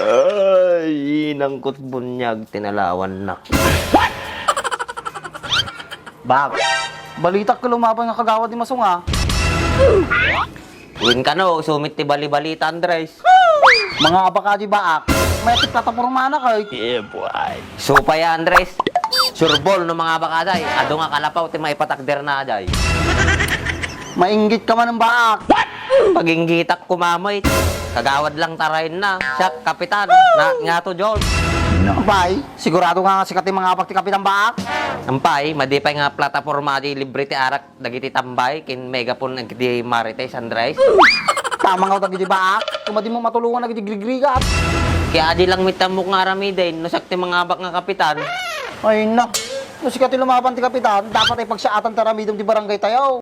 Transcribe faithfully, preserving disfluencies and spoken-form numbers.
Ay, inangkot bunyag, tinalawannak. Bak, balitak ket lumapay nga kagawad ni Masong a. Wen kano, sumit ti bali-balita, Andres. Mga abak a di baak, may ti platapormana kay. Yeah, boy. Supay, Andres. Surbol no mga abak a day. Adu nga kalapaw ti maipatakder na day. Mainggit ka man ng baak. Paginggitak kumamay. Kagawad lang tarayin na. Siak, kapitan. Na, nga to, George. Bay, sigurado nga sika ti mga abak ti kapitan baak? Ampay, madi pay nga plataporma di libre ti arak dagiti tambay ken megaphone dagiti Marites, Andres. Tama nga dagiti baak, kumadin mo matulungan dagiti grigrigat. Kaya adi lang mitamok nga aramiden, no siak ti mga abak nga kapitan. Ay na, no sika ti lumaban ti kapitan, dapat ay pagsaatan ti aramidem ti barangay tayo.